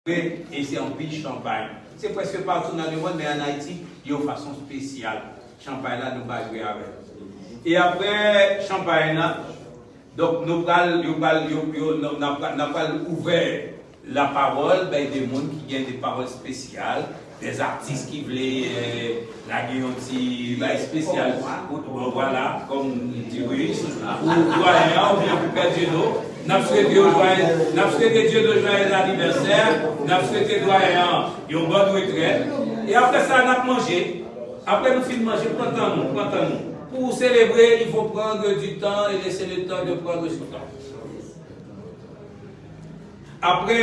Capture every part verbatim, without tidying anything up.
E se anpil chanpay. Se prèske patou nan lemonn, men ann Ayiti, yon fason espesyal. Chanpay la, nou pa jwe avè l. E apre chanpay la, donk, nou pral, yo pral, yo, yo, n ap, n ap pral ouvè lapawòl bay de moun ki gen de pawòl espesyal, de atis ki vle, eh, lage yon ti bay espesyal pou, bon, vwala, kòm di wi, pou dwayen an oubyen pou pè Diedo. N ap swete yo jwaye-, n ap swete Diedo jwayèz anivèsè, n ap swete dwayen an yon bòn retrèt. E apre sa, n ap manje. Apre nou fin manje, pran tan nou, pran tan nou. Pour célébrer, il faut prendre du temps et laisser le temps de prendre son temps. Apre,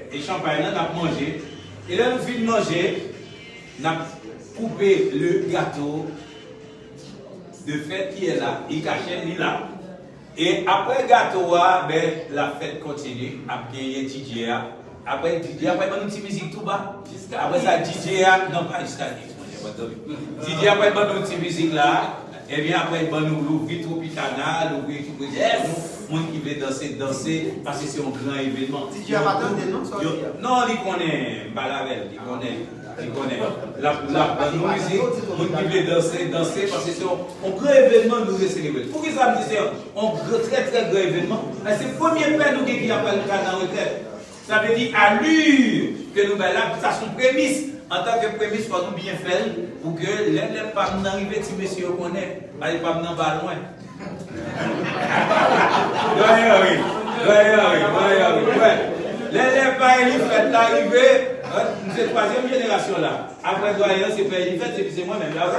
e chanpay lan, n ap manje. E lè nou fin manje, n ap koupe le gato de fèt ki la, li kache, li la. E apre gato a, ben, la fête continue, ap genyen D J a. Apre D J a, apre ban nou ti mizik tou ba. Apre sa, D J a, non, pa jiska D J a, pa tann. D J a pral ban nou ti mizik la. Ebyen, apre, ban nou louvri Tropicana, louvri ekip rejisyon nou. Moun ki vle danse, danse, paske se yon gran evènman. D J a pa tande, non, sa w di a? Non, li konnen, m pale avè l, li konnen, li konnen. L ap, l ap ban nou mizik, moun ki vle danse, danse, paske se yon, yon gran evènman nou vle selebre. Poukisa m di se yon, yon gran, trè, trè gran evènman? Paske se premye pè nou gen ki ap al nan retrèt. Sa vle di, alur ke nou bay la, sa se yon premis. Antanke premis, fò nou byen fè l pou ke lè, lè pa m nan rive, ti mesye yo konnen. Pale pa m nan pa lwen. Dwayen Henry, Dwayen Henry, Dwayen Henry. Wè. Lè, lè pa Elifèt la rive, m se twazyèm jenerasyon la. Apre dwayen an, se pè Elifèt, epi se mwen menm la, wi.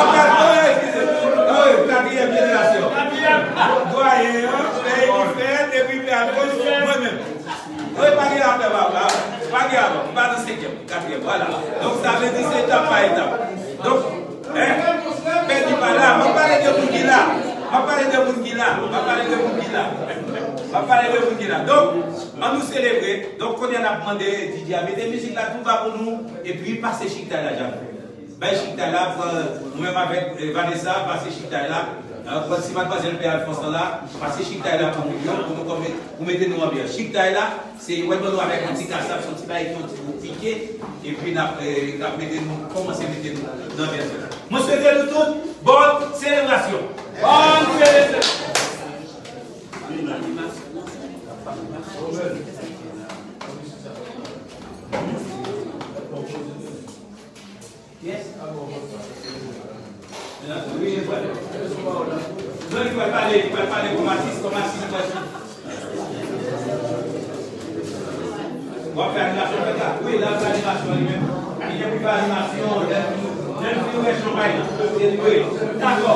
Apre, oh, eskize. Oh, katriyèm jenerasyon. Dwayen an, pè Elifèt, epi pè Alfons, mwen menm. Wi, pa gen afè, pa, pa, pa gen afè. M pa nan senkyèm, katriyèm, vwala. Donk, sa vle di se etap pa etap. Donk, en, pè di pa la, m ap pale de moun ki la. M ap pale de moun ki la. M ap pale de moun ki la. M ap pale de moun ki la. Donk, ann nou selebre. Donk, kounye a n ap mande D J a mete mizik la tou ba pou nou, epi pase chiktay la, Jan. Bay chiktay la, pran, nou menm avèk, eh, Vanessa, pase chiktay la. Eh, pran ti madmwazèl pè Alfons lan la, pase chiktay la pou nou, pou nou kòm, pou mete nou anbyans. Chiktay la, se, wè, ban nou avèk yon ti kasap, se yon ti bagay ki yon ti gwo pike, epi n ap, eh, n ap mete nou, kòmanse mete nou nan anbyans la. Mwen swete nou tout, bòn selebrasyon. Bòn selebrasyon. Yes. Wi, wi. Non, li pral pale, li pral pale kòm atis, kòm atis, kòm atis. W ap fè animasyon, fè sa. Wi, l ap fè animasyon li menm. Li gen pou fè animasyon, lè, lè nou fin wè chanpay la. Wi, dakò.